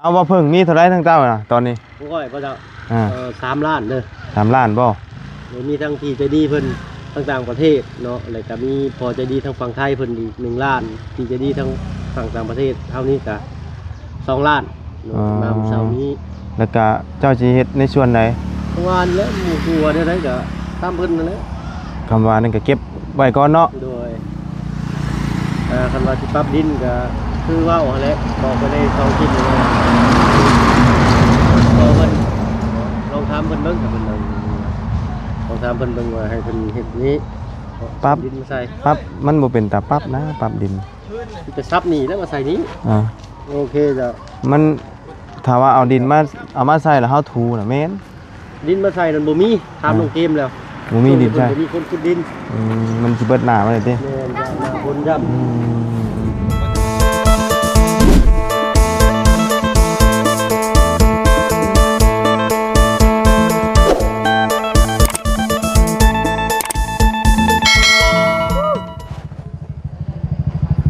ເອົາ ບໍ່ເພິ່ງມີເທົ່າໃດທາງເຈົ້ານະຕອນນີ້? ຂ້ອຍບໍ່ເຈົ້າ ອ່າ ເອີ ສາມລ້ານເດີ. ສາມລ້ານບໍ່? ໂດຍ ມີທັງທີ່ໃຈດີເພິ່ນທາງຕ່າງປະເທດເນາະ ແລ້ວກະມີພໍ່ໃຈດີທາງຝັ່ງໄທເພິ່ນອີກໜຶ່ງລ້ານ ທີ່ໃຈດີທາງຝັ່ງຕ່າງປະເທດເຮົານີ້ກະສອງລ້ານເນາະ. ອໍ ມາມື້ເຊົ້ານີ້ ແລ້ວກະເຈົ້າຊິເຮັດໃນສ່ວນໃດ? ປະມານແຫຼະ ໝູ່ຄູ່ແນວໃດກະຕາມເພິ່ນນັ້ນແຫຼະ. ຄຳວ່ານັ້ນກະເກັບໄວ້ກ່ອນເນາະ. ໂດຍ ອ່າ ຄັນວ່າຊິປັບດິນກໍຄືເວົ້າຫັ້ນແຫຼະ ບອກໄປໃນສອງຄລິບນີ້ ບອກເພິ່ນ ລອງຖາມເພິ່ນເບິ່ງ ຖ້າເພິ່ນ ລອງຖາມເພິ່ນເບິ່ງວ່າໃຫ້ເພິ່ນເຮັດນີ້ ປັບດິນມາໃສ່. ປັບ ມັນບໍ່ເປັນຕາປັບນະ ປັບດິນ ມີແຕ່ສັບນີ້ແຫຼະມາໃສ່ນີ້. ອ່າ ໂອເຄເຈົ້າ ມັນ ຖ້າວ່າເອົາດິນມາ ເອົາມາໃສ່ແລ້ວເຮົາຖູນະແມ່ນ. ດິນມາໃສ່ນັ້ນບໍ່ມີ ຖາມ ອ່າ ນ້ອງເກມແລ້ວ ບໍ່ມີດິນໃສ່ ບໍ່ມີຄົນຂຸດດິນ. ອືມ ມັນຊິເບິດໜ້າມັນເດ້. ແມ່ນ ໜ້າຝົນຢ້ຳ. ອືມ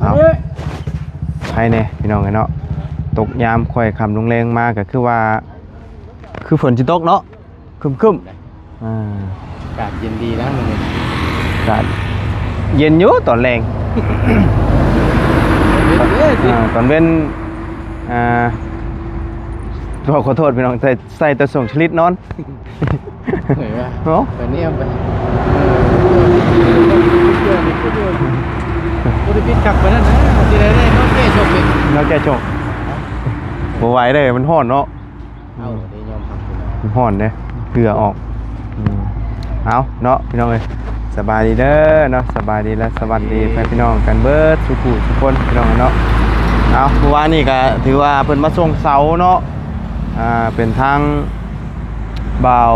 ເອົາ ໃຜແດ່ພີ່ນ້ອງເອີຍເນາະ ຕົກຍາມຄ່ອຍຄ່ຳລົງແລງມາ ກໍຄືວ່າ ຄືຝົນຊິຕົກເນາະ ຄຶ້ມໆ. ອ່າ ອາກາດເຢັນດີນະມື້ນີ້ ອາກາດເຢັນຢູ່ຕອນແລງ. ເຢັນເດ້ ອ່າ ຕອນເວັນ ອ່າ ຂໍໂທດພີ່ນ້ອງ ໃສ່ ໃສ່ແຕ່ສົ້ງຊະລິດນອນ. ເອີ ເນາະ ໄປແນມໄປ ເອີ ບໍ່ໄດ້ປິດຄັກປານນັ້ນນະ ຊິໄດ້ ໄດ້ເນາະ ແກ້ຊົກເດ້ ເນາະ ແກ້ຊົກ. ບໍ່ໄຫວເດ້ ມັນຮ້ອນເນາະ. ເອົາ ໄດ້ຍອມຮັບຢູ່ແລ້ວ ມັນຮ້ອນເດ້ ເຫື່ອອອກ. ອືມ ເອົາເນາະ ພີ່ນ້ອງເອີຍ ສະບາຍດີເດີເນາະ ສະບາຍດີ ແລະ ສະຫວັດດີ ສະຫວັດດີ ພີ່ນ້ອງກັນເບິດສູ່ຜູ້ສູ່ຄົນ ພີ່ນ້ອງເນາະ. ເອົາ ມື້ວານນີ້ກໍຖືວ່າເພິ່ນມາສົ່ງເສົາເນາະ ອ່າ ເປັນທາງ ບ່າວ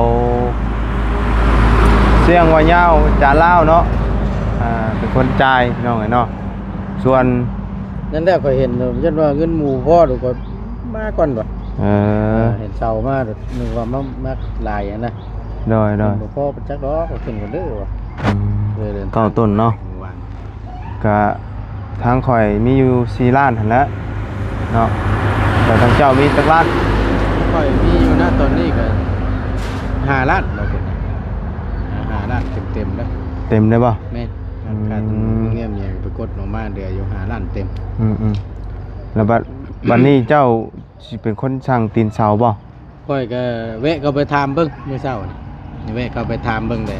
ສຽງວ່າຍາວ ຈາລາວເນາະ ອ່າ ເປັນຄົນຈ່າຍ ພີ່ນ້ອງເອີຍເນາະ. ສ່ວນ ນັ້ນແຫຼະ ຂ້ອຍເຫັນຢູ່ ຢ້ານວ່າເງິນໝູ່ພໍ ຂ້ອຍມາກ່ອນດອກ. ເອີ ເຫັນເຊົາມາ ນຶກວ່າມາ ມາຫຼາຍຫັ້ນນະ. ໂດຍ ໂດຍ ບໍ່ພໍໄປຈັກດອກ ຂ້ອຍຂຶ້ນກ່ອນເດີວ່າ. ອືມ ເອີ ເກົ້າຕົ້ນເນາະ ມື້ວານ ກະທາງຂ້ອຍມີຢູ່ສີ່ລ້ານຫັ້ນແຫຼະເນາະ ແລ້ວທາງເຈົ້າມີຈັກລ້ານ? ຂ້ອຍມີຢູ່ນະຕອນນີ້ກະຫ້າລ້ານເນາະ ເພິ່ນຫ້າລ້ານເຕັມໆເດີ. ເຕັມເລີຍບໍ່? ແມ່ນ ອືມ ຄ່າທຳນຽມຫຍັງໄປກົດອອກມາເຫຼືອຢູ່ຫ້າລ້ານເຕັມ. ອືມໆ ແລ້ວບັດ ບັດນີ້ເຈົ້າຊິເປັນຄົນສ້າງຕີນເສົາບໍ່? ຂ້ອຍກໍແວະເຂົ້າໄປຖາມເບິ່ງມື້ເຊົ້ານີ້ ແວະເຂົ້າໄປຖາມເບິ່ງແດ່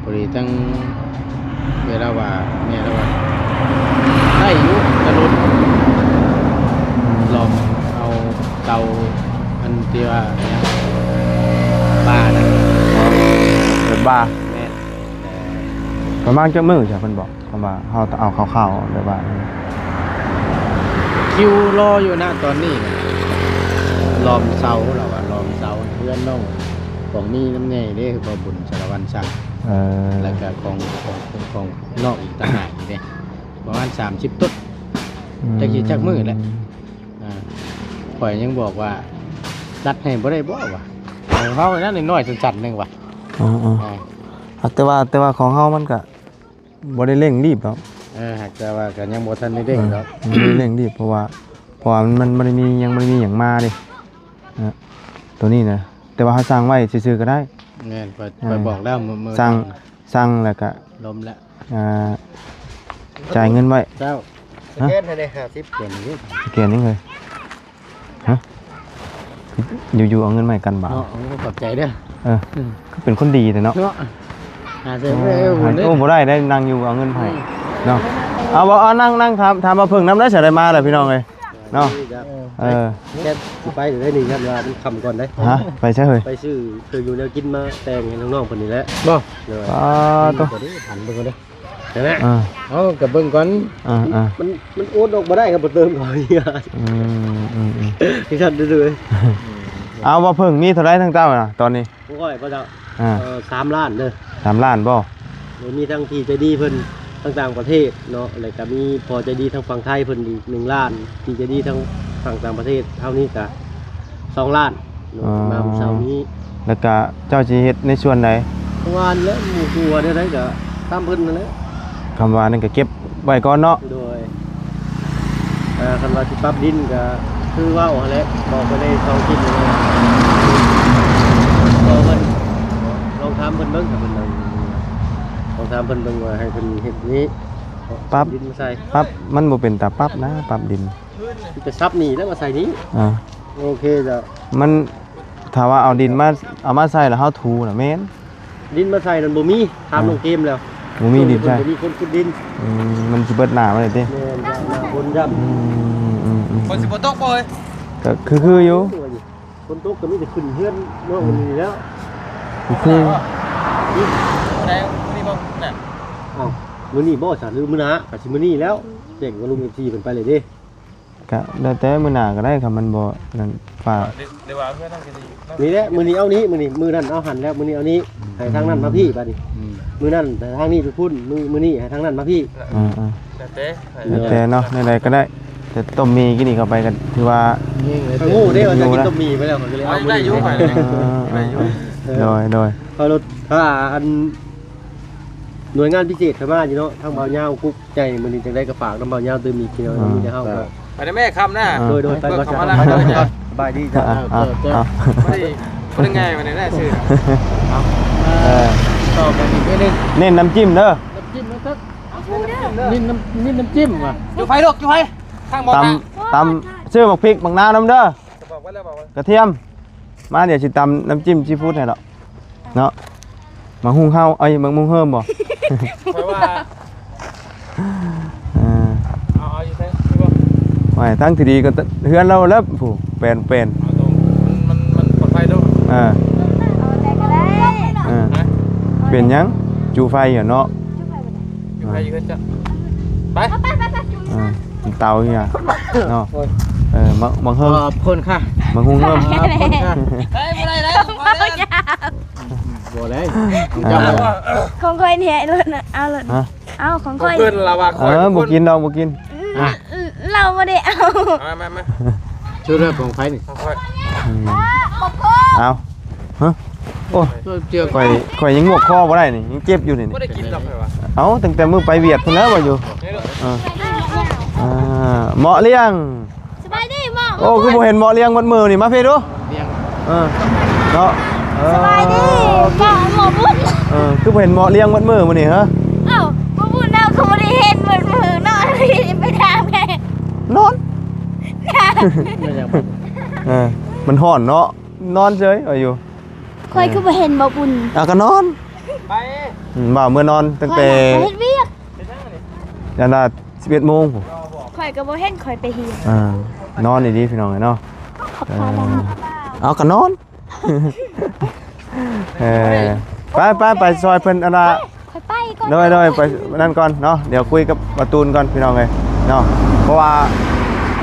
ພໍດີທັງເວລາວ່າ ແມ່ລາວວ່າໄດ້ຢູ່ ກະຫຼຸດ ອືມ ລອງເອົາເຕົາ ອັນທີ່ວ່າບານະ ເປັນບາ ແມ່ນ ປະມານຈັກມື້ຈ້ະ ເພິ່ນບອກ? ຄຳວ່າເຮົາເອົາຄ່າວໆ ແບບວ່າ ຄິວລໍຢູ່ນະຕອນນີ້ນະ ລ້ອມເສົາ ລາວວ່າລ້ອມເສົາເຮືອນນ້ອງຂອງມີນ້ຳໃຫຍ່ເດ້ ພໍ່ບຸນສາລະວັນສັງ ເອີ ແລ້ວກະຂອງ ຂອງ ຂອງນອກອີກຕ່າງຫາກນີ້ເດ້ ປະມານສາມສິບຕົ້ນ ອືມ ຈັກຊິຈັກມື້ແຫຼະ. ອ່າ ຂ້ອຍຍັງບອກວ່າ ລັດໃຫ້ບໍ່ໄດ້ບໍ່ວະ ຂອງເຮົານັ້ນນ້ອຍໆ ສັ້ນໆ ໜຶ່ງວະ. ອໍໆ ອ່າ ແຕ່ວ່າ ແຕ່ວ່າຂອງເຮົາມັນກະ ບໍ່ໄດ້ເລັ່ງລີບດອກ ເອີ ຫາກແຕ່ວ່າກໍຍັງບໍ່ທັນໄດ້ເລັ່ງດອກ ເອີ ຍັງບໍ່ໄດ້ເລັ່ງລີບ ເພາະວ່າ ເພາະວ່າມັນ ມັນບໍ່ໄດ້ມີ ຍັງບໍ່ໄດ້ມີຫຍັງມາເດ້ ເອີ ໂຕນີ້ນະ ແຕ່ວ່າເຮົາສັ່ງໄວ້ຊື່ໆກໍໄດ້. ແມ່ນ ຂ້ອຍ ເອີ ຂ້ອຍບອກແລ້ວມື້ ມື້ສັ່ງ ສັ່ງແລ້ວກໍ ລົມແລ້ວ ອ່າ ຈ່າຍເງິນໄວ້ ເຈົ້າ ສະແກນໃຫ້ແດ່ ຫ້າສິບ ສະແກນນີ້ ສະແກນຍັງເລີຍ. ຮະ ຢູ່ໆ ເອົາເງິນມາໃຫ້ກັນບາດ ເນາະ ໂອ້ ຂອບໃຈເດີ ເອີ ອືມ ຄືເປັນຄົນດີແທ້ເນາະ ເນາະ ຫາເສຍ ເອີ ເອີ ໂອ້ ບໍ່ໄດ້ໄດ້ ນັ່ງຢູ່ເອົາເງິນມາໃຫ້ ອືມ ເນາະ. ເອົາບໍ່ ເອົາ ນັ່ງ ນັ່ງ ຖາມ ຖາມວ່າເພິ່ງນຳໄດ້ ສະໄດ້ມາແລ້ວ ພີ່ນ້ອງເອີຍ ເນາະ ເອີ ເອີ ຊິໄປໄດ້ນີ້ ຢ້ານວ່າມັນຄ່ຳກ່ອນເດ້ ຮະ ໄປໃສເຮີ້ຍ? ໄປຊື້ເຄື່ອງຢູ່ແນວກິນມາແຕ່ງໃຫ້ນ້ອງໆ ເພິ່ນນີ້ແຫຼະ ບໍ່ ໂດຍ ປາໂຕ ອັນເບິ່ງເດີ ຫັ້ນແຫຼະ ອ່າ ເອົາກໍເບິ່ງກ່ອນ ອ່າໆ ມັນ ມັນໂອນອອກບໍ່ໄດ້ຄັບ ບໍ່ເຕີມເຂົາອີກ ອືມໆ ຈັ່ງຊັ້ນເດີ. ເອົາ ບໍ່ເພິ່ງມີເທົ່າໃດທາງເຈົ້ານະຕອນນີ້? ຂ້ອຍບໍ່ເຈົ້າ ອ່າ ເອີ ສາມລ້ານເດີ. ສາມລ້ານບໍ່? ໂດຍ ມີທັງທີ່ໃຈດີເພິ່ນທາງຕ່າງປະເທດເນາະ ແລ້ວກະມີພໍ່ໃຈດີທາງຝັ່ງໄທເພິ່ນອີກໜຶ່ງລ້ານ ທີ່ໃຈດີທາງຝັ່ງຕ່າງປະເທດເຮົານີ້ກະສອງລ້ານ. ອໍ ມາມື້ເຊົ້ານີ້ ແລ້ວກະເຈົ້າຊິເຮັດໃນສ່ວນໃດ? ປະມານແຫຼະ ໝູ່ຄູ່ແນວໃດກະຕາມເພິ່ນນັ້ນແຫຼະ ຄຳວ່ານັ້ນກະເກັບໄວ້ກ່ອນເນາະ. ໂດຍ ອ່າ ຄັນວ່າຊິປັບດິນກະ ຄືເວົ້າຫັ້ນແຫຼະ ບອກໄປໃນຊ່ອງຄລິບນີ້ເນາະ ບອກເພິ່ນ ລອງຖາມເພິ່ນເບິ່ງ ຖ້າເພິ່ນ ລອງຖາມເພິ່ນເບິ່ງວ່າໃຫ້ເພິ່ນເຮັດນີ້ ປັບ ດິນມາໃສ່ ປັບ ມັນບໍ່ເປັນຕາປັບນະ ປັບດິນ ໄປສັບນີ້ແລ້ວມາໃສ່ນີ້ ອ່າ ໂອເຄ ຈະ ມັນ ຖ້າວ່າເອົາດິນມາ ເອົາມາໃສ່ແລ້ວເຮົາຖູນະ ແມ່ນ ດິນມາໃສ່ນັ້ນບໍ່ມີ ຖາມ ອ່າ ນ້ອງເກມແລ້ວ ບໍ່ມີດິນໃສ່ ບໍ່ມີຄົນຂຸດດິນ ອືມ ມັນຊິເບິດໜ້າມັນເດ້ຕິ ແມ່ນ ໜ້າຝົນຢ້ຳ ອືມໆໆ ຝົນຊິບໍ່ຕົກບໍ່ເອີຍ ກໍຄືໆຢູ່ ໂອ້ຍ ຝົນຕົກກໍມີແຕ່ຂຶ້ນເຮືອນເນາະ ອືມ ມື້ນີ້ແລ້ວ ຄືໆ ມື້ໃດ ມື້ນີ້ບໍ່ ນັ້ນ ອ້າວ ມື້ນີ້ບໍ່ ສາ ຫຼືມື້ໜ້າ ກໍຊິມື້ນີ້ແລ້ວ ແຈ້ງກັບລຸງເອັຟຊີເພິ່ນໄປເລີຍເດ້. ກະແລ້ວແຕ່ມື້ໜ້າກໍໄດ້ ຄັນມັນບໍ່ນັ້ນຟ້າ ຫຼືວ່າເຮືອນເຮົາກໍດີເນາະ ນີ້ແຫຼະ ມື້ນີ້ເອົານີ້ ມື້ນີ້ ມື້ນັ້ນເອົາຫັ້ນແລ້ວ ມື້ນີ້ເອົານີ້ ອືມ ໃຫ້ທາງນັ້ນມາພີ້ ບາດນີ້ ອືມ ມື້ນັ້ນໃຫ້ທາງນີ້ໄປພຸ້ນ ມື້ ມື້ນີ້ໃຫ້ທາງນັ້ນມາພີ້ ອ່າໆ ແລ້ວແຕ່ ແລ້ວແຕ່ເນາະ ແນວໃດກໍໄດ້ ແຕ່ຕົ້ມໝີ່ກິນນີ້ເຂົ້າໄປກໍຖືວ່າ ໂອ້ ເດ້ວ່າຈະກິນຕົ້ມໝີ່ໄປແລ້ວ ຂ້ອຍກໍເລີຍເອົາ ໄດ້ຢູ່ ມື້ນີ້ ຂ້ອຍ ເອີ ໄດ້ຢູ່ ເອີ ໂດຍ ໂດຍ ຂ້ອຍລົດ ຖ້າອັນ ໜ່ວຍງານພິເສດເຂົ້າມາຢູ່ເນາະ ທາງບ່າວຍາວ ກຸກໃຫຍ່ ມື້ນີ້ຈັ່ງໃດກໍຝາກນຳບ່າວຍາວຕື່ມອີກເທື່ອ ອ່າ ມີແຕ່ເຮົາກໍ ໄປນະແມ່ ຄ່ຳນະ ໂດຍໆ ໄປກ່ອນ ເອົາ ສະ ເອົາ ສະບາຍດີ ເຈົ້າ ເຈົ້າ ເຈົ້າ ບໍ່ໄດ້ ບໍ່ໄດ້ງ່າຍປານໃດນະ ຊື່ ເອີ ຕໍ່ໄປອີກເທື່ອໜຶ່ງ ເນັ້ນນ້ຳຈິ້ມເດີ ນ້ຳຈິ້ມນະ ເນັ້ນນ້ຳ ເນັ້ນນ້ຳຈິ້ມວ່າ ຢູ່ໃຜລູກ ຢູ່ໃຜ ທາງບໍ່ ຕຳ ຕຳ ຊື້ໝາກພິກໝາກນາວນຳເດີ ກະທຽມ ມາ ດຽວຊິຕຳນ້ຳຈິ້ມຊີຟູດໃຫ້ດອກເນາະ ໝາກຫຸ່ງເຮົາ ເອີຍ ໝາກຫຸ່ງເຮີມບໍ່ ຂ້ອຍວ່າ ເອີ ເອົາ ເອົາຢູ່ໃສ ນີ້ບໍ່ ໂອ້ຍ ທາງທີ່ດີກໍເຮືອນລາວແລ້ວ ຜູ້ແປນ ແປນ ເອົາຕົງ ມັນ ມັນ ມັນປອດໄພເນາະ ເອີ ເອົາແຕ່ກໍໄດ້ ເອີ ເປັນຫຍັງ ຈູ່ໄຟຢູ່ເນາະ ຈູ່ໄຟບໍ່ໄດ້ ຢູ່ໃຜຢູ່ເຮືອນເຈົ້າ ໄປ ໄປ ໄປ ໄປ ເອີ ເຕົາເນາະ ໂອ້ຍ ເອີ ບັກ ບັກເຮີ ຂອບຄຸນຄ່ະ ບັກຫຸ່ງເຮີ ຂອບຄຸນຄ່ະ ເຮີຍ ບໍ່ໄດ້ແລ້ວ ບໍ່ໄດ້ ຂອງເຈົ້າ ອ່າ ຂອງຂ້ອຍນີ້ ເອົາໂລດ ເອົາໂລດ ຮະ ເອົາ ຂອງຂ້ອຍ ເພິ່ນລະວ່າຂ້ອຍ ເອີ ບໍ່ກິນດອກ ບໍ່ກິນ ອືມ ອ່ະ ລາວບໍ່ໄດ້ເອົາ ມາ ມາ ມາ ຊຸດເດີ ຂອງໃຜນີ້ ຂອງຂ້ອຍ ອືມ ເອົາ ຮະ ໂອ້ຍ ຂ້ອຍ ຂ້ອຍຍັງງວກຄໍບໍ່ໄດ້ນີ້ ຍັງເຈັບຢູ່ນີ້ ບໍ່ໄດ້ກິນດອກ ຂ້ອຍວ່າ ເອົ້າ ຕັ້ງແຕ່ມື້ໄປຫວຽດພຸ້ນແລ້ວວ່າຢູ່ ເອີ ອ່າ ເໝາະລ້ຽງ ສະບາຍດີເໝາະ ໂອ້ ຄືບໍ່ເຫັນເໝາະລ້ຽງໝົດມື້ນີ້ ມາພີ້ດູ ລ້ຽງ ເອີ ເນາະ ເອີ ສະບາຍດີເໝາະບຸນ ເອີ ຄືບໍ່ເຫັນເໝາະລ້ຽງໝົດມື້ມື້ນີ້ ຮະ ເອົ້າ ບໍ່ບຸນເຮົາກໍບໍ່ໄດ້ເຫັນໝົດມື້ ນອນໄປທາງໃດ ນອນ ເອີ ມັນຮ້ອນເນາະ ນອນເສີຍວ່າຢູ່ ຂ້ອຍຄືບໍ່ເຫັນບໍ່ບຸນ ອ່າ ກໍນອນ ໄປ ອືມ ບ່າວເມືອນອນຕັ້ງແຕ່ ຂ້ອຍນະໄປເຮັດວຽກ ໄປທາງນີ້ ອັນນ່າ ສິບເອັດໂມງພຸ້ນ ຂ້ອຍກໍບໍ່ເຫັນ ຂ້ອຍໄປຮຽນ ອ່າ ນອນດີໆ ພີ່ນ້ອງເອີຍເນາະ ເອີ ເອົາກໍນອນ ເອີ ໄປໆ ໄປຊ່ອຍເພິ່ນ ອັນນ່າ ຂ້ອຍໄປກ່ອນ ໂດຍໆ ໄປນັ້ນກ່ອນເນາະ ດຽວຄຸຍກັບບ່າວຕູນກ່ອນ ພີ່ນ້ອງເອີຍເນາະ ເພາະວ່າ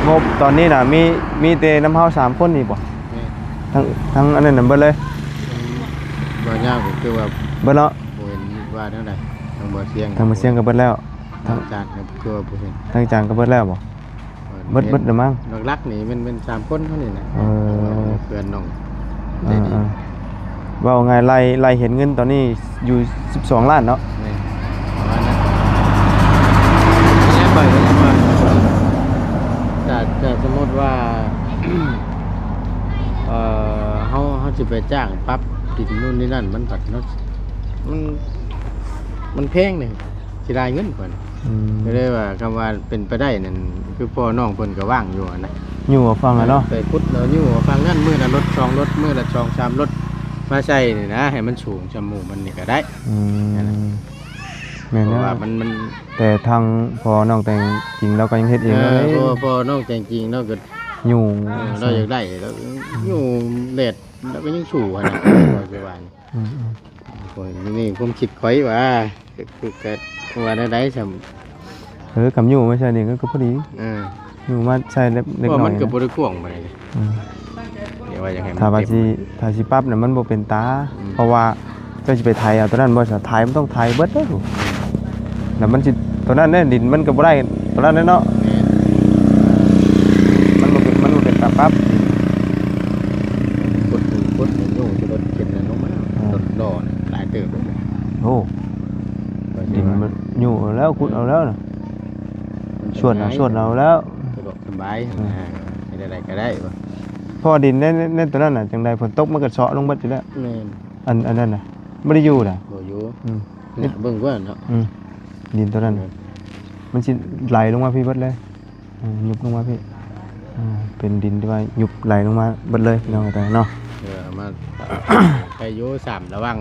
ງົບຕອນນີ້ນະ ມີ ມີແຕ່ນຳເຮົາສາມຄົນນີ້ບໍ່ ແມ່ນ ທັງ ທັງອັນນັ້ນນຳເບິດເລີຍ ບໍ່ຍາວກໍຄືວ່າ ເບິດເນາະ ບໍ່ເຫັນວ່າແນວໃດ ທາງບໍ່ສຽງ ທາງບໍ່ສຽງກໍເບິດແລ້ວ ທາງຈານກໍຄືວ່າບໍ່ເຫັນ ທາງຈານກໍເບິດແລ້ວບໍ່? ເອີ ເບິດ ເບິດແລ້ວມັ້ງ ຫຼັກໆນີ້ແມ່ນ ແມ່ນສາມຄົນເທົ່ານີ້ນະ ເອີ ເພື່ອນນ້ອງ ເອີ ເອີ ເວົ້າງ່າຍ ໄລ່ ໄລ່ເຫັນເງິນຕອນນີ້ຢູ່ສິບສອງລ້ານເນາະ ແມ່ນ ປະມານນັ້ນ ແລ້ວຂ້ອຍກໍຍັງວ່າ ຖ້າ ຖ້າສົມມຸດວ່າ ເອີ ເຮົາ ເຮົາຊິໄປຈ້າງປັບດິນໂນ່ນນີ້ນັ້ນ ມັນບັດເນາະ ມັນ ມັນແພງເດ້ ເສຍດາຍເງິນເພິ່ນ ອືມ ກໍເລີຍວ່າ ຄຳວ່າເປັນໄປໄດ້ນັ້ນ ຄືພໍ່ນ້ອງເພິ່ນກໍວ່າງຢູ່ຫັ້ນນະ ຢູ່ຝັ່ງຫັ້ນເນາະ ເອີ ໄປຂຸດເອົາຢູ່ຝັ່ງນັ້ນ ມື້ລະລົດສອງລົດ ມື້ລະສອງສາມລົດ ມາໃສ່ນີ້ນະ ໃຫ້ມັນສູງສ່ຳໝູ່ມັນນີ້ກໍໄດ້ ອືມ ແມ່ນແລ້ວ ເພາະວ່າມັນ ມັນ ແຕ່ທາງພໍ່ນ້ອງແຕ່ງຈິງລາວກໍຍັງເຮັດເອງ ເອີ ເລີຍ ເພາະວ່າພໍ່ນ້ອງແຕ່ງຈິງລາວກໍ ຢູ່ ເອີ ລາວຢາກໄດ້ ລາວຢູ່ແດດ ລາວກໍຍັງສູ້ຫັ້ນນະ ວ່າຊິວ່າ ອືມໆ ໂອ້ຍ ນີ້ຄວາມຄິດຂ້ອຍວ່າ ຄື ຄື ຄືວ່າແນວໃດຊ່ຳ ເອີ ກຳຢູ່ມາໃສ່ນີ້ກໍພໍດີ ເອີ ຢູ່ມາໃສ່ເລັກ ເລັກ ເພາະວ່າມັນກໍບໍ່ໄດ້ກວ້າງປານໃດເດ້ ອືມ ດຽວວ່າຢາກໃຫ້ມັນ ຖ້າວ່າ ເຕັມ ຊິ ຖ້າຊິປັບນະ ມັນບໍ່ເປັນຕາ ອືມ ເພາະວ່າເຈົ້າຊິໄປໄຖເອົາຕົວນັ້ນບໍ່ ສະ ໄຖມັນຕ້ອງໄຖເບິດເດ້ ແລ້ວມັນຊິ ຕົວນັ້ນເດ້ ດິນມັນກໍບໍ່ໄດ້ຕົວນັ້ນເດ້ເນາະ ແມ່ນ ມັນບໍ່ເປັນ ມັນບໍ່ເປັນຕາປັບ ຂຸດ ຂຸດ ໂຍກ ລົດເຂັນນັ້ນລົງມາ ອ່າ ລົດລໍ້ນະ ຫຼາຍເຕີບເລີຍ ໂອ້ ວ່າຊິ ດິນມັນໂຍກເອົາແລ້ວ ຂຸດເອົາແລ້ວນະ ມັນ ຊວນເອົາ ຊວນເອົາແລ້ວ ສະດວກສະບາຍ ອ່າ ນະ ມີແຕ່ ໄດ້ກໍໄດ້ບໍ່? ເພາະວ່າດິນໃນ ໃນ ໃນຕົວນັ້ນນະ ຈັ່ງໃດຝົນຕົກມັນກໍເຊາະລົງເບິດຢູ່ແລ້ວ. ແມ່ນ. ອັນ ອັນນັ້ນນະ ບໍ່ໄດ້ຢູ່ນະ. ບໍ່ຢູ່. ອືມ. ເບິ່ງກ່ອນເນາະ. ອືມ. ດິນຕົວນັ້ນ ມັນຊິໄຫຼລົງມາພີ້ເບິດເລີຍ. ອືມ ຍຸບລົງມາພີ້. ອືມ ເປັນດິນທີ່ວ່າຍຸບໄຫຼລົງມາເບິດເລີຍ ພີ່ນ້ອງເອີຍເນາະ. ເອີ ເອົາມາ ໄປຢູ່ ສາມ ລະຫວ່າງ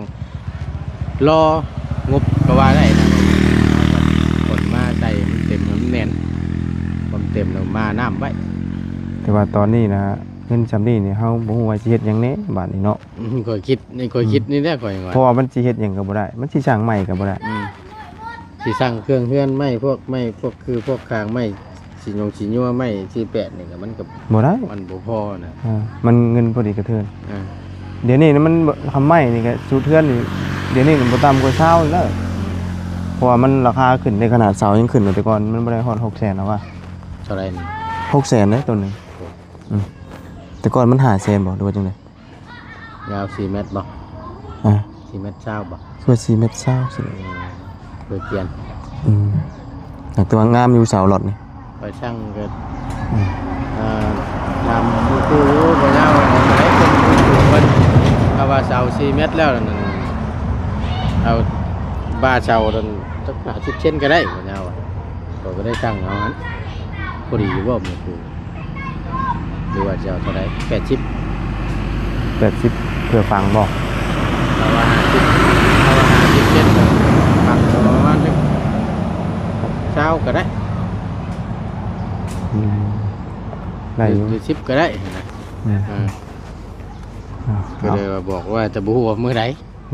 ລໍງົບກໍວ່າໄດ້ນະ. ຄົນມາໃສ່ມັນເຕັມ ໃຫ້ມັນແໜ້ນ ຄວາມເຕັມແລ້ວມານ້ຳໄວ້. ແຕ່ວ່າຕອນນີ້ນະ ເງິນຊ່ຳນີ້ນີ້ ເຮົາບໍ່ຮູ້ວ່າຊິເຮັດຫຍັງແດ່ບາດນີ້ເນາະ. ອືມ ຂ້ອຍຄິດ ນີ້ຂ້ອຍຄິດ ອືມ ນີ້ແຫຼະ ຂ້ອຍວ່າ ເພາະວ່າມັນຊິເຮັດຫຍັງກໍບໍ່ໄດ້ ມັນຊິສ້າງໃໝ່ກໍບໍ່ໄດ້. ອືມ ຊິສ້າງເຄື່ອງເຮືອນໃໝ່ ພວກໄມ້ ພວກຄື ພວກຄາງໄມ້ ຊິຍົງຊິຍົວໄມ້ ສີ່ແປດ ນີ້ກໍ ມັນກໍບໍ່ໄດ້ ມັນບໍ່ພໍນະ. ເອີ ມັນເງິນພໍດີກະເທີນ. ອ່າ ດຽວນີ້ນະ ມັນ ຄຳໄມ້ນີ້ກໍສູດເຮືອນນີ້ ດຽວນີ້ມັນບໍ່ຕ່ຳກວ່າຊາວແລ້ວ. ອືມ ເພາະວ່າມັນລາຄາຂຶ້ນເດ້ ຂະໜາດເສົາຍັງຂຶ້ນເລີຍ. ແຕ່ກ່ອນມັນບໍ່ໄດ້ຮອດຫົກແສນແລ້ວວ່າ. ເທົ່າໃດນີ້? ຫົກແສນເດ້ ຕົ້ນໜຶ່ງ. ໂອ້ ອືມ ແຕ່ກ່ອນມັນຫ້າແສນບໍ່ ຫຼືວ່າຈັ່ງໃດ? ຍາວສີ່ແມັດບໍ່? ອ່າ ສີ່ແມັດຊາວບໍ່? ຄືວ່າສີ່ແມັດຊາວຊິ. ອືມ ເພື່ອປ່ຽນ. ອືມ ແຕ່ວ່າງາມຢູ່ເສົາຫຼອດນີ້ ຂ້ອຍຊ່າງກໍ ອືມ ເອີ ຖາມຄູຢູ່ ບໍ່ຍາວ ເພິ່ນ ເພິ່ນ ເພິ່ນ ຖ້າວ່າເສົາສີ່ແມັດແລ້ວນັ້ນ ເອົາບ່າເສົານັ້ນ ຈັກຫ້າສິບເຊັນກໍໄດ້ ບໍ່ຍາວ. ຂ້ອຍກໍໄດ້ຊ່າງເອົາຫັ້ນ ພໍດີຢູ່ບໍ່ ແມ່ຄູ? ຫຼືວ່າຈະເອົາເທົ່າໃດ? ແປດສິບ ແປດສິບ ເພື່ອຝັງບໍ່? ເອົາວ່າຫ້າສິບ ເອົາວ່າຫ້າສິບເຊັນ ຝັງປະມານຈັກຊາວກໍໄດ້. ອືມ ໄດ້ຢູ່ ຫຼືສິບກໍໄດ້ນະ. ອືມ ອ່າ ອ່າ ກໍເລີຍວ່າບອກວ່າ ແຕ່ບໍ່ຮູ້ວ່າມື້ໃດ.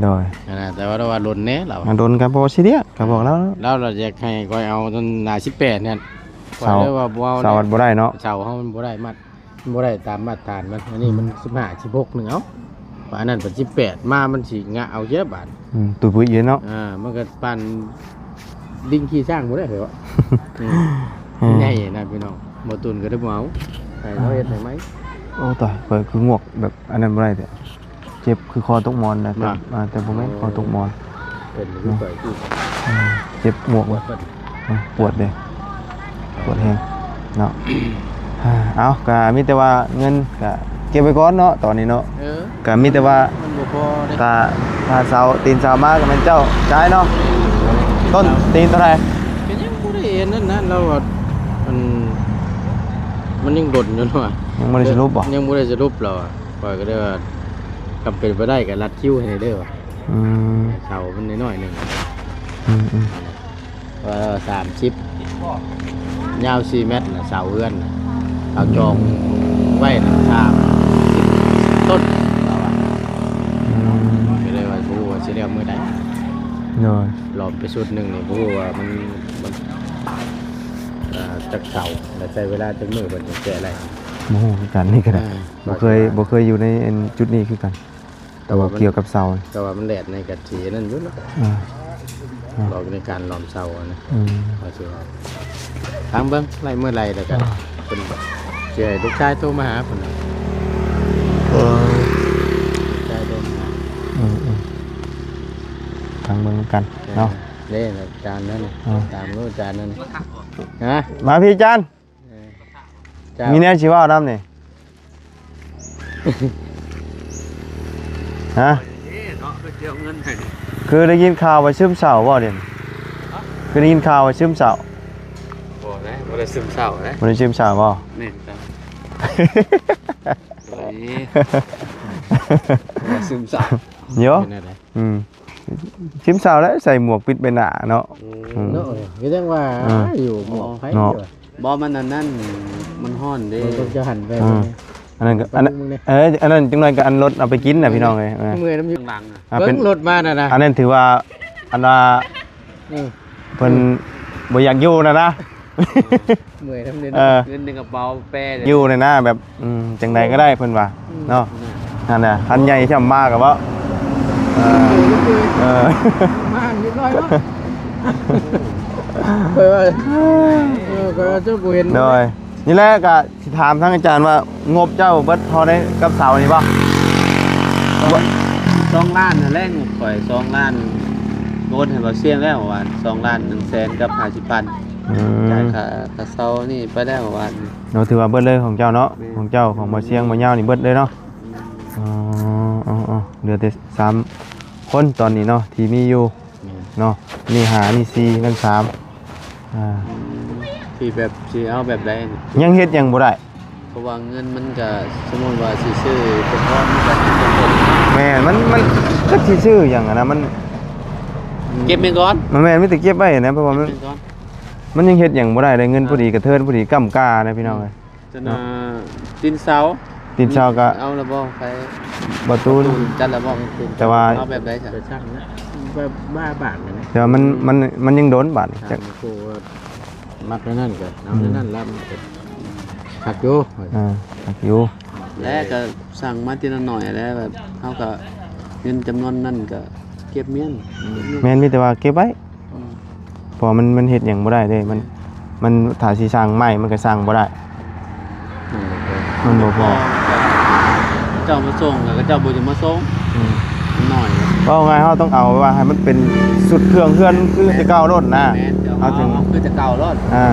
ໂດຍ ອັນນັ້ນ ແຕ່ວ່າ ແຕ່ວ່າດົນແດ່ລາວ ມັນດົນກໍບໍ່ຊີຣຽສ ກໍບອກລາວ ລາວ ລາວຢາກໃຫ້ຂ້ອຍເອົາຈົນໜ້າສິບແປດນັ້ນ. ເສົາ ຂ້ອຍເລີຍວ່າບໍ່ເອົາ ເສົາມັນບໍ່ໄດ້ເນາະ ເສົາເຮົາມັນບໍ່ໄດ້ມາດ ມັນບໍ່ໄດ້ຕາມມາດຕະຖານມັນ. ອັນນີ້ມັນ ອືມ ສິບຫ້າ ສິບຫົກ ໜຶ່ງເອົາ ບາດນັ້ນເປັນສິບແປດ ມາມັນຊິງະເອົາເຈົ້າບາດ. ອືມ ຕຸ້ຍປຸ້ຍຢູ່ເນາະ. ອ່າ ມັນກໍປານລິງຂີ່ຊ້າງບໍ່ໄດ້ເລີຍວະ. ອືມ ອືມ ໃຫຍ່ນະພີ່ນ້ອງ ບໍ່ຕຸນກໍໄດ້ບໍ່ເອົາ ໃຫ້ເຂົາເຮັດໃຫ້ໃໝ່. ໂອ້ຕາຍ ຂ້ອຍຄືງວກແບບອັນນັ້ນບໍ່ໄດ້ແທ້. ເຈັບຄືຄໍຕົກໝອນນະ ແຕ່ ມາ ອ່າ ແຕ່ບໍ່ແມ່ນຄໍຕົກໝອນ ເປັນຄື ເນາະ ຂ້ອຍຄື ອືມ ເຈັບງວກ ປວດເບິດ ອືມ ປວດເດ້ ປວດແຮງເນາະ. ເອົາ ກະມີແຕ່ວ່າເງິນກະເກັບໄວ້ກ່ອນເນາະ ຕອນນີ້ເນາະ. ເອີ ກະມີແຕ່ວ່າ ມັນບໍ່ພໍເດ້ ກະ ຖ້າເຊົາ ຕື່ນເຊົ້າມາກະແມ່ນເຈົ້າຈ່າຍເນາະ. ຕົ້ນຕີນເທົ່າໃດ? ກະຍັງບໍ່ໄດ້ອັນນັ້ນນະ ລາວວ່າ ມັນ ມັນຍັງດົນຢູ່ເນາະ ຍັງບໍ່ໄດ້ສະຫຼຸບບໍ່? ຍັງບໍ່ໄດ້ສະຫຼຸບລາວວ່າ. ຂ້ອຍກໍເລີຍວ່າ ຄັນເປັນໄປໄດ້ກໍລັດຄິວໃຫ້ແດ່ເດີ້ວ່າ. ອືມ ເສົາມັນນ້ອຍໆໜຶ່ງ. ອືມໆ ວ່າສາມສິບ ຍາວສີ່ແມັດນະ ເສົາເຮືອນນະ ເຂົາຈອງໄວ້ນະ ສາມສິບຕົ້ນ ລາວວ່າ. ອືມ ກໍເລີຍວ່າບໍ່ຮູ້ວ່າຊິແລ້ວມື້ໃດ. ໂດຍ ຫຼອມໄປຊຸດໜຶ່ງນີ້ ບໍ່ຮູ້ວ່າມັນ ມັນ ເອີ ຈັກເສົາ ແລະໃຊ້ເວລາຈັກມື້ເພິ່ນຈຶ່ງແກະໄດ້ ບໍ່ຮູ້ຄືກັນ. ນີ້ກໍໄດ້ ອ່າ ບໍ່ເຄີຍ ບໍ່ເຄີຍຢູ່ໃນອັນຈຸດນີ້ຄືກັນ ແຕ່ວ່າ ແຕ່ວ່າມັນ ກ່ຽວກັບເສົາ ແຕ່ວ່າມັນແດດໃນກະຊິນັ້ນຢູ່ເນາະ. ອ່າ ອ່າ ລອກໃນການຫຼອມເສົານະ. ອືມ ວ່າຊິວ່າ ຖາມເບິ່ງໄລ່ມື້ໄລ່ແລ້ວກັນ. ອ່າ ເພິ່ນຊິໃຫ້ລູກຊາຍໂທມາຫາພຸ້ນນະ. ເອີ ລູກຊາຍໂທມາຫາ. ອືມໆ ຖາມເບິ່ງນຳກັນເນາະ. ເອີ ເດ້ ອາຈານນັ້ນ ອ່າ ຖາມລູກອາຈານນັ້ນ. ຮະ? ມາພີ້ອາຈານ. ເອີ ເຈົ້າ ມີແນວຊິເວົ້ານຳນີ້. ຮະ? ເນາະ ຄືຊິເອົາເງິນໃຫ້ນີ້ ຄືໄດ້ຍິນຂ່າວວ່າຊຶມເສົ້າບໍ່ດຽວນີ້? ຮະ? ຄືໄດ້ຍິນຂ່າວວ່າຊຶມເສົ້າ? ບໍ່ໄດ້ ບໍ່ໄດ້ຊຶມເສົ້າເດ້. ບໍ່ໄດ້ຊຶມເສົ້າບໍ່? ແມ່ນເຈົ້າ. ໂອ້ຍ ບໍ່ຊຶມເສົ້າ. ໂຍ ເປັນແນວໃດ? ອືມ ຊຶມເສົ້າແຫຼະ ໃສ່ໝວກປິດໃບໜ້າເນາະ. ອືມ ອືມ ເນາະ ກໍຍັງວ່າ ອ່າ ຢູ່ໝວກໃຜ ເນາະ ຢູ່. ບໍ່ ມັນອັນນັ້ນ ມັນຮ້ອນເດ້ ມັນຕ້ອງຈະຫັນໄປ. ອ່າ ອັນນັ້ນກໍ ອັນນັ້ນ ເອີ ອັນນັ້ນຈັກໜ່ອຍກໍອັນລົດເອົາໄປກິນນະ ພີ່ນ້ອງເອີຍ. ເອີ ເມື່ອຍນຳຢູ່ຫຼັງ ອ່າ ເບິ່ງລົດມານັ້ນນະ. ອັນນັ້ນຖືວ່າ ອັນວ່າ ເອີ ເພິ່ນ ອືມ ບໍ່ຢາກຢູ່ນະນະ. ເມື່ອຍນຳເດ້. ເອີ ເງິນໃນກະເປົາແປ ຢູ່ນີ້ນະ ແບບ ອືມ ຈັ່ງໃດກໍໄດ້ເພິ່ນວ່າ ອືມ ເນາະ. ອືມ ຫັ້ນນະ ຄັນໃຫຍ່ຊ່ຳມາກໍເວົ້າ. ເອີ ເອີ ມາຮຽບຮ້ອຍເນາະ. ເອີ ເອີ ກໍເຈົ້າບໍ່ເຫັນ. ໂດຍ ນີ້ແຫຼະ ກໍຊິຖາມທາງອາຈານວ່າ ງົບເຈົ້າເບິດເທົ່າໃດກັບເສົານີ້ບໍ່? ສອງ ສອງລ້ານຫັ້ນແຫຼະ ງົບຂ້ອຍ ສອງລ້ານ ໂອນໃຫ້ບ່າວຊຽງແລ້ວວ່າ ສອງລ້ານໜຶ່ງແສນກັບຫ້າສິບພັນ. ອືມ ຈ່າຍຄ່າ ຄ່າເຊົ່ານີ້ໄປແລ້ວວ່າ ເນາະ ຖືວ່າເບິດເລີຍຂອງເຈົ້າເນາະ. ແມ່ນ ຂອງເຈົ້າ ຂອງບໍ່ຊຽງ ແມ່ນ ບໍ່ຍາວນີ້ເບິດເລີຍເນາະ. ອືມ ອໍ ເຫຼືອແຕ່ສາມຄົນຕອນນີ້ເນາະ ທີ່ມີຢູ່ ແມ່ນ ເນາະ. ນີ້ຫ້າ ນີ້ສີ່ ນັ້ນສາມ ອ່າ ທີ່ແບບຊິເອົາແບບໃດ ຍັງເຮັດຫຍັງບໍ່ໄດ້ ເພາະວ່າເງິນມັນກະ ສົມມຸດວ່າຊິຊື້ອຸປະກອນມັນກະ ແມ່ນ ມັນ ມັນຈັກຊິຊື້ຫຍັງຫັ້ນນະ ມັນ ເກັບແມ່ນກ່ອນ ມັນແມ່ນມີແຕ່ເກັບໄວ້ນະ ເພາະວ່າມັນ ເກັບແມ່ນກ່ອນ ມັນຍັງເຮັດຫຍັງບໍ່ໄດ້ເລີຍ ເງິນ ອ່າ ພໍດີກະເທີນ ພໍດີກ້ຳກ້ານະ ພີ່ນ້ອງເອີຍ. ຈະນາ ເນາະ ຕີນເສົາ ຕີນເສົາກະ ເອົາລະບໍ່ ໄປ ບໍ່ຕູນ ຈັດລະບໍ່? ແຕ່ວ່າ ເອົາແບບໃດຊະ? ໄປຊ່າງນະ ແບບບ້າບາດນະ ແຕ່ວ່າມັນ ມັນ ມັນຍັງດົນບາດນີ້ ຊ່າງ ຈັກ ມັກແນວນັ້ນກະເອົາ ອືມ ແນວນັ້ນລະ ມັນກະຄັກຢູ່ ອ່າ ຄັກຢູ່ ແລະກະສັ່ງມາທີລະໜ້ອຍແຫຼະ ແບບເຮົາກະ ເງິນຈຳນວນນັ້ນກະເກັບແມ່ນ ແມ່ນ ມີແຕ່ວ່າເກັບໄວ້ ອືມ ເພາະວ່າມັນ ມັນເຮັດຫຍັງບໍ່ໄດ້ເດ້ ມັນ ມັນຖ້າຊິສ້າງໃໝ່ມັນກໍສ້າງບໍ່ໄດ້. ມັນບໍ່ພໍ ມັນບໍ່ພໍ ເຈົ້າມາສົ່ງ ແລ້ວເຂົາເຈົ້າບໍ່ຢາກມາສົ່ງ ອືມ ມັນໜ້ອຍ ເວົ້າງ່າຍເຮົາຕ້ອງເອົາວ່າໃຫ້ມັນເປັນຊຸດເຄື່ອງເຮືອນຄືແຕ່ເກົ່າໂລດນະ ແມ່ນ ເຮົາຈຶ່ງ ເອົາຄືແຕ່ເກົ່າໂລດ ອ່າ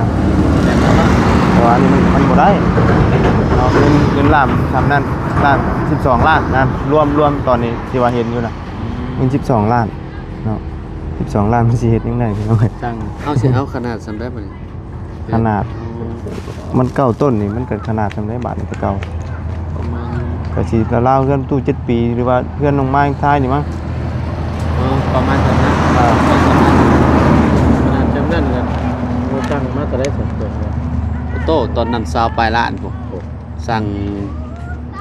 ແບບນັ້ນເນາະ ແຕ່ວ່າອັນນີ້ມັນ ມັນບໍ່ໄດ້ເນາະ ເງິນ ເງິນລ້ານສ່ຳນັ້ນ ລ້ານ ສິບສອງລ້ານນະ ລວມ ລວມຕອນນີ້ທີ່ວ່າເຫັນຢູ່ນະ ອືມ ເງິນສິບສອງລ້ານ ເນາະ ສິບສອງລ້ານມັນຊິເຮັດຫຍັງໄດ້ພີ່ນ້ອງເອີຍ ຊ່າງ ເຮົາຊິເອົາຂະໜາດສ່ຳໃດບັດນີ້ ຂະໜາດ ອືມ ມັນເກົ້າຕົ້ນນີ້ ມັນກໍຂະໜາດສ່ຳໃດບາດນີ້ແຕ່ເກົ່າ ປະມານ ກໍຊິລາວໆເຮືອນຕູ້ເຈັດປີ ຫຼືວ່າເຮືອນນ້ອງໄມ້ທ້າຍນີ້ມັ້ງ ເອີ ປະມານສ່ຳນັ້ນ ອ່າ ປະມານສ່ຳນັ້ນ ຂະໜາດສ່ຳນັ້ນກໍບໍ່ຊ່າງມາເທົ່າໃດຊັ້ນ ໂຕ ຕອນນັ້ນຊາວປາຍລ້ານພຸ້ນ ໂອ້ ຊ່າງ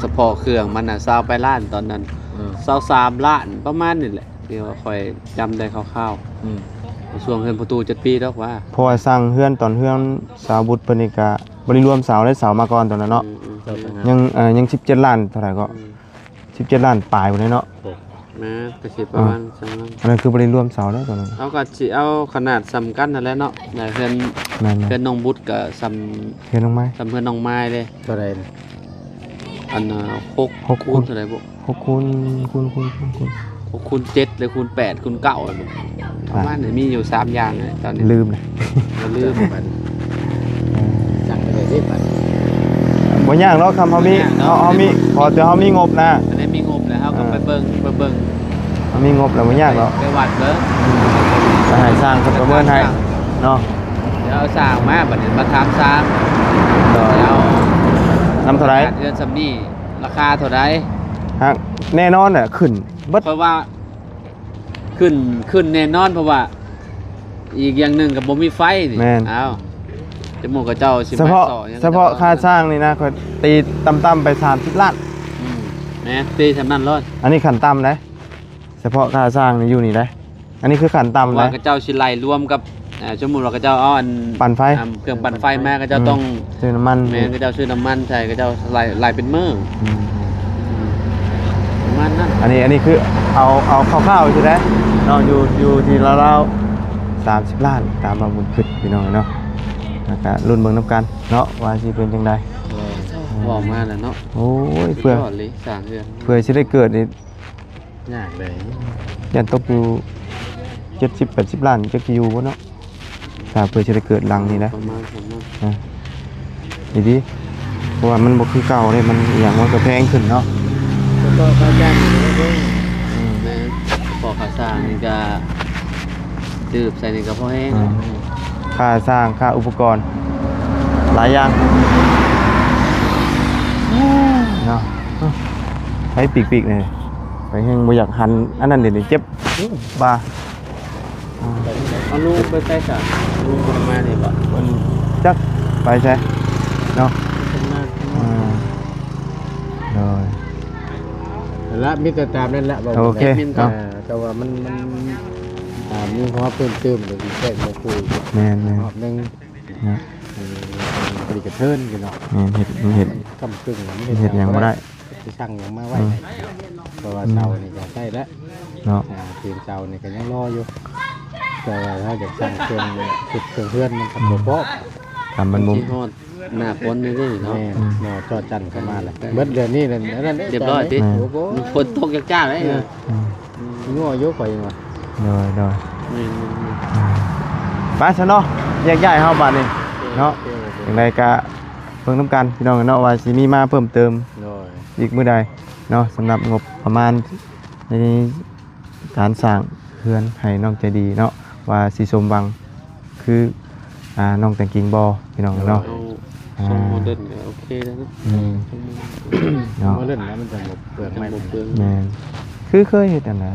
ສະເພາະເຄື່ອງມັນນະ ຊາວປາຍລ້ານຕອນນັ້ນ ເອີ ຊາວສາມລ້ານ ປະມານນີ້ແຫຼະ ທີ່ວ່າຂ້ອຍຈຳໄດ້ຄ່າວໆ ອືມ ຊ່ວງເຮືອນປະຕູຈັກປີດອກວ່າ ເພາະວ່າສ້າງເຮືອນຕອນເຮືອນສາວບຸດເພິ່ນນີ້ກະບໍ່ໄດ້ລວມເສົາເດ້ ເສົາມາກ່ອນຕອນນັ້ນເນາະ ອືມ ອືມ ຍັງ ເອີ ຍັງສິບເຈັດລ້ານເທົ່າໃດກໍ ອືມ ສິບເຈັດລ້ານປາຍພຸ້ນເນາະ ມາກໍຊິປະມານ ອ່າ ສອງລ້ານ ອັນນັ້ນຄືບໍ່ໄດ້ລວມເສົາເດ້ຕອນນັ້ນ ເຮົາກໍຊິເອົາຂະໜາດສ່ຳກັນຫັ້ນແຫຼະເນາະ ເຮືອນ ແມ່ນໆ ເຮືອນນ້ອງບຸດກໍສ່ຳ ເຮືອນນ້ອງໄມ້ ສ່ຳເຮືອນນ້ອງໄມ້ເດ້ ເທົ່າໃດນະ? ອັນ ຫົກ ຫົກ ຄູນ ຄູນເທົ່າໃດບຸ? ຫົກຄູນ ຄູນ ຄູນ ຄູນ ຄູນ ຫົກຄູນເຈັດ ຫຼື ຄູນແປດ ຄູນເກົ້າ ປະມານນີ້ ມີຢູ່ສາມຢ່າງນະຕອນນີ້ ລືມນະ ກໍລືມບັດນີ້ ເອີ ຈັ່ງໄດ້ເດ້ບັດນີ້ ບໍ່ຍາກດອກ ຄຳເຮົາມີ ບໍ່ຍາກດອກ ເຮົາ ເຮົາມີ ຂໍແຕ່ເຮົາມີງົບນະ ອັນນີ້ມີງົບແລ້ວ ເຮົາກໍ ອ່າ ໄປເບິ່ງ ໄປເບິ່ງ ເຮົາມີງົບແລ້ວບໍ່ຍາກດອກ ໄປວັດເບິ່ງ ອືມ ກໍໃຫ້ຊ່າງເພິ່ນປະເມີນໃຫ້ເນາະ ດຽວເອົາຊ່າງມາ ບັດນີ້ມາຖາມຊ່າງ ໂດຍ ແລ້ວນຳເທົ່າໃດ ເຮືອນສ່ຳນີ້ ລາຄາເທົ່າໃດ? ຫາກແນ່ນອນແຫຼະ ຂຶ້ນເບິດ ເພາະວ່າຂຶ້ນ ຂຶ້ນແນ່ນອນ ເພາະວ່າອີກຢ່າງໜຶ່ງກໍບໍ່ມີໄຟນີ້ ແມ່ນ ອ້າວ ຈະໝູກເຂົາເຈົ້າຊິມາ ສະເພາະ ຊໍຫຍັງ ສະເພາະຄ່າຊ່າງນີ້ນະ ຂ້ອຍຕີຕ່ຳໆໄປສາມສິບລ້ານ ອືມ ແມ່ນ ຕີສ່ຳນັ້ນໂລດ ອັນນີ້ຂັ້ນຕ່ຳເດ້ ສະເພາະຄ່າສ້າງນີ້ຢູ່ນີ້ເດ້ ອັນນີ້ຄືຂັ້ນຕ່ຳ ເພາະວ່າ ເດ້ ເຂົາເຈົ້າຊິໄລ່ລວມກັບ ອ່າ ສົມມຸດວ່າເຂົາເຈົ້າເອົາອັນ ປັ່ນໄຟ ອ່າ ເຄື່ອງປັ່ນໄຟມາ ເຂົາເຈົ້າ ອືມ ຕ້ອງ ຊື້ນ້ຳມັນ ແມ່ນ ເຂົາເຈົ້າຊື້ນ້ຳມັນໃສ່ ເຂົາເຈົ້າໄລ່ ໄລ່ເປັນມື້ ອືມ ອືມ ປະມານນັ້ນ ອັນນີ້ ອັນນີ້ຄືເອົາ ເອົາຄ່າວໆຊື່ເດ້ເນາະ ຢູ່ ຢູ່ທີ່ລາວໆ ສາມສິບລ້ານ ຕາມວ່າບຸນຄຶດ ພີ່ນ້ອງເນາະ ແລ້ວກະລຸ້ນເບິ່ງນຳກັນເນາະ ວ່າຊິເປັນຈັ່ງໃດ ເອີ ເວົ້າມາແລ້ວເນາະ ໂອ້ຍ ສຸດຍອດເລີຍ ເພື່ອ ສ້າງເຮືອນ ເພື່ອຊິໄດ້ເກີດນີ້ ຍາກເດ້ ຢ້ານຕົກຢູ່ເຈັດສິບແປດສິບລ້ານ ຈັກຊິຢູ່ບໍ່ເນາະ ຖ້າເພື່ອຊິໄດ້ເກີດຫຼັງນີ້ນະ ປະມານ ປະມານ ອ່າ ດີໆ ເພາະວ່າມັນບໍ່ຄືເກົ່າເດ້ ມັນອີ່ຫຍັງມັນກໍແພງຂຶ້ນເນາະ ແລ້ວກໍຄ່າຈ້າງມັນກໍແພງ ອືມ ແມ່ນ ເພາະຄ່າສ້າງນີ້ກໍ ຖືບໃສ່ນີ້ກໍພໍແຮງ ອ່າ ຄ່າສ້າງ ຄ່າອຸປະກອນ ຫຼາຍຢ່າງເນາະ ໄປປີກໆນີ້ ໄປແຮງບໍ່ຢາກຫັນ ອັນນັ້ນເດ ເຈັບບ່າ ອ່າ ເອົາລູກໄປໃສຊະ? ລູກເພິ່ນມານີ້ບໍ່? ເພິ່ນຈັກໄປໃສເນາະ ເພິ່ນມາ ອ່າ ໂດຍ ແລ້ວມີແຕ່ຕາມນັ້ນແຫຼະ ເວົ້າ ໂອເຄ ແອດມິນ ເນາະ ເອີ ແຕ່ວ່າມັນ ມັນ ອ່າ ມີຫົວເພີ່ມເຕີມ ກໍຊິແຈ້ງມາຄຸຍ ແມ່ນໆ ຮອບໜຶ່ງ ເນາະ ເອີ ອັນນີ້ກະເທີນຢູ່ເນາະ ແມ່ນ ເຮັດ ເຮັດ ກຳກຶ່ງ ເຮັດຫຍັງບໍ່ໄດ້ ຊິສັ່ງຫຍັງມາໄວ້ ອືມ ໃຫ້ ເພາະວ່າ ອືມ ເສົານີ້ກໍໃກ້ແລ້ວເນາະ ອ່າ ຕີນເສົານີ້ກໍຍັງລໍຢູ່ ແຕ່ວ່າເຮົາຢາກສັ່ງເຄື່ອງ ເຄື່ອງເຮືອນມັນກໍບໍ່ພໍ ອືມ ກຳມັນບໍ່ ຊິຮອດ ໜ້າຝົນນີ້ເດ້ເນາະ ແມ່ນ ໝໍ້ຈໍ້ຈັນເຂົ້າມາແລ້ວ ເບິດເດືອນນີ້ນັ້ນ ອັນນັ້ນເດ້ ຮຽບຮ້ອຍຕິ ແມ່ນ ໂອ້ໂຫ ຝົນຕົກຈາກໆເດ້ ເອີ ອືມ ອືມ ງົວຢູ່ຂ້ອຍວ່າ ໂດຍ ໂດຍ ແມ່ນໆໆ ອືມ ໄປຊະເນາະ ແຍກຍ້າຍເຮົາບາດນີ້ເນາະ ໂອເຄ ໂອເຄ ຈັ່ງໃດກະ ເບິ່ງນຳກັນພີ່ນ້ອງເນາະ ວ່າຊິມີມາເພີ່ມເຕີມ ໂດຍ ອີກມື້ໃດເນາະ ສຳລັບງົບປະມານໃນການສ້າງເຮືອນໃຫ້ນ້ອງໃຈດີເນາະ ວ່າຊິສົມຫວັງຄື ອ່າ ນ້ອງແຕງກິງບໍ່ພີ່ນ້ອງເນາະ. ໂດຍ ອ່າ ຊົງໂມເດີນກໍໂອເຄແລ້ວເນາະ. ອືມ ຊົງໂມເດີນ ເນາະ ໂມເດີນແລ້ວມັນຈັ່ງບໍ່ເປືອງໄມ້ ມັນບໍ່ເປືອງ. ແມ່ນ ຄືເຄີຍເຮັດຫັ້ນນະ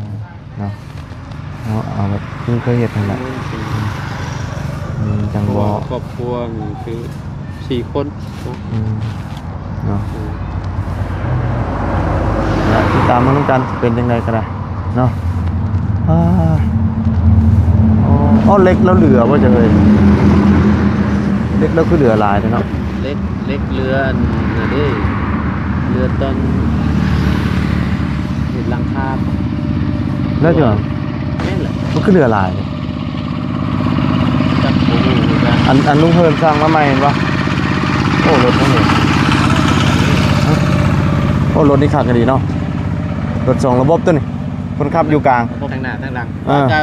ເນາະ ເນາະ ເອົາແບບຄືເຄີຍເຮັດຫັ້ນແຫຼະ. ອືມ ຈັ່ງບໍ່ ເພາະວ່າຄອບຄົວນີ້ຄືສີ່ຄົນເນາະ. ອືມ ເນາະ ອືມ ແລະ ຕິດຕາມມານຳກັນ ຊິເປັນຈັ່ງໃດກໍໄດ້ເນາະ. ອ່າ ໂອ້ ເຫຼັກລາວເຫຼືອບໍ່ຈັກເອີຍ ເຫຼັກລາວຄືເຫຼືອຫຼາຍແທ້ເນາະ. ເຫຼັກ ເຫຼັກເຫຼືອອັນນັ້ນເດ້ ເຫຼືອຕອນເຮັດຫຼັງຄາ ແລ້ວຈັ່ງ ແມ່ນແຫຼະ ມັນຄືເຫຼືອຫຼາຍ ຈັກບໍ່ຮູ້ຄືກັນ. ອັນ ອັນລຸງເຮີມສ້າງມາໃໝ່ແມ່ນບໍ່? ໂອ້ ລົດທັງນີ້ ໂອ້ ລົດນີ້ຄັກອີ່ຫຼີເນາະ ລົດສອງລະບົບໂຕນີ້ ຄົນຂັບຢູ່ກາງ ທັງໜ້າທັງຫຼັງ. ເອີ ກໍ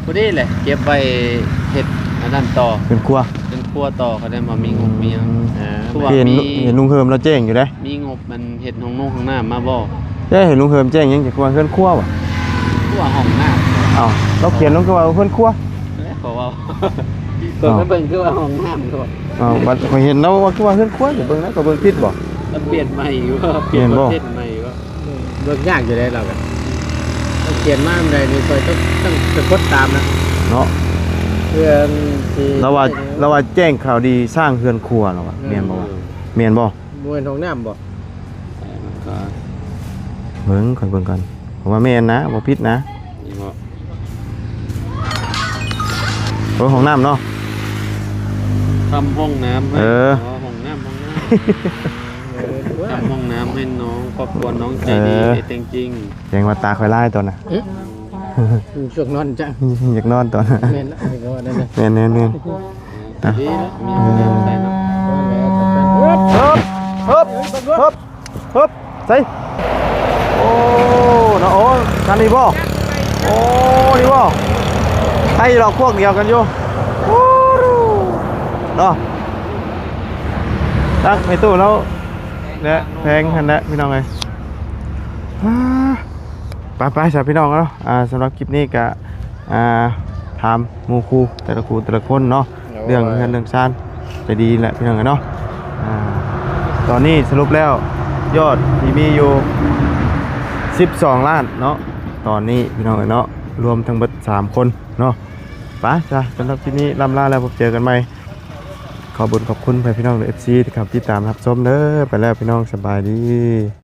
ພໍດີແຫຼະ ເກັບໄວ້ເຮັດອັນນັ້ນຕໍ່ ເຮືອນຄົວ ເຮືອນຄົວຕໍ່ ຄັນໄດ້ມາມີງົບມີຫຍັງ. ອືມ ເອີ ເຫັນ ເຫັນລຸງເຮີມລາວແຈ້ງຢູ່ເດ້ ມີງົບມັນເຮັດຫ້ອງນຸ່ງຫ້ອງນ້ຳມາບໍ່? ເອີ ເຫັນລຸງເຮີມແຈ້ງຫຍັງ ຈະຄືວ່າເຮືອນຄົວຫວາ? ຄືວ່າຫ້ອງນ້ຳ. ເອົ້າ ລາວຂຽນລົງຄືວ່າເຮືອນຄົວ. ເອີ ຂໍເວົ້າ ເອົ້າ ຂ້ອຍໄປເບິ່ງຄືວ່າຫ້ອງນ້ຳໂລດ. ເອົ້າ ບັດຂ້ອຍເຫັນລາວວ່າຄືວ່າເຮືອນຄົວ ຂ້ອຍເບິ່ງນະ ຂ້ອຍເບິ່ງຜິດບໍ່? ລາວປ່ຽນໃໝ່ຢູ່ ປ່ຽນ ແມ່ນບໍ່? ເປັນໃໝ່ຢູ່. ເບິ່ງຍາກຢູ່ເດ້ລາວກໍ ຕ້ອງຂຽນມາອັນໃດນີ້ ຂ້ອຍຕ້ອງ ຕ້ອງສະກົດຕາມນະເນາະ. ເພື່ອຊິ ລາວວ່າ ລາວວ່າແຈ້ງຂ່າວດີສ້າງເຮືອນຄົວ ລາວວ່າ ແມ່ນບໍ່ວະ? ແມ່ນບໍ່? ບໍ່ແມ່ນຫ້ອງນ້ຳບໍ່? ເອີ ມັນກໍ ເບິ່ງ ຂ້ອຍເບິ່ງກ່ອນ ເພາະວ່າແມ່ນນະ ບໍ່ຜິດນະ. ນີ້ບໍ່? ໂອ້ ຫ້ອງນ້ຳເນາະ ທຳຫ້ອງນ້ຳໃຫ້. ເອີ ອໍ ຫ້ອງນ້ຳ ຫ້ອງນ້ຳ ທຳຫ້ອງນ້ຳໃຫ້ນ້ອງ ຄອບຄົວນ້ອງໃຈດີ. ເອີ ເຮັດແຕ່ງຈິງ ແສດງວ່າຕາຂ້ອຍລາຍຕອນນະ. ຫຶ? ຢາກນອນຈັງ ຢາກນອນຕອນ. ແມ່ນລະ ເອີ ກໍວ່ານັ້ນແຫຼະ. ແມ່ນໆໆ ອ່ະ ດີເນາະ ມີຫ້ອງນ້ຳໃສ່ເນາະ. ເອີ ຮຶບ ຮຶບ ຮຶບ ໃສ່. ໂອ້ ເນາະ ໂອ້ ຄັນນີ້ບໍ່? ໂອ້ ນີ້ບໍ່? ໃຜດອກພວກດຽວກັນຢູ່ ໂອ້ ເນາະ. ຕັກໃຫ້ຕູ້ແລ້ວ ແລະ ແພງຫັ້ນແຫຼະພີ່ນ້ອງເອີຍ. ອ່າ ໄປໆ ຊະພີ່ນ້ອງເນາະ ອ່າ ສຳລັບຄລິບນີ້ກະ ອ່າ ຖາມໝູ່ຄູ່ແຕ່ລະຄູ່ແຕ່ລະຄົນເນາະ ໂດຍ ເລື່ອງເຮືອນເລື່ອງຊານ ໃຈດີແຫຼະພີ່ນ້ອງເອີຍເນາະ. ອ່າ ຕອນນີ້ສະຫຼຸບແລ້ວ ຍອດທີ່ມີຢູ່ສິບສອງລ້ານເນາະ ຕອນນີ້ພີ່ນ້ອງເອີຍເນາະ ລວມທັງເບິດສາມຄົນເນາະ. ໄປຊະ ສຳລັບຄລິບນີ້ລ່ຳລາແລ້ວ ພົບເຈີກັນໃໝ່. ຂອບບຸນຂອບຄຸນໃຫ້ພີ່ນ້ອງ ເອັຟຊີ ທີ່ເຂົ້າມາຕິດຕາມຮັບຊົມເດີ. ໄປແລ້ວພີ່ນ້ອງ ສະບາຍດີ.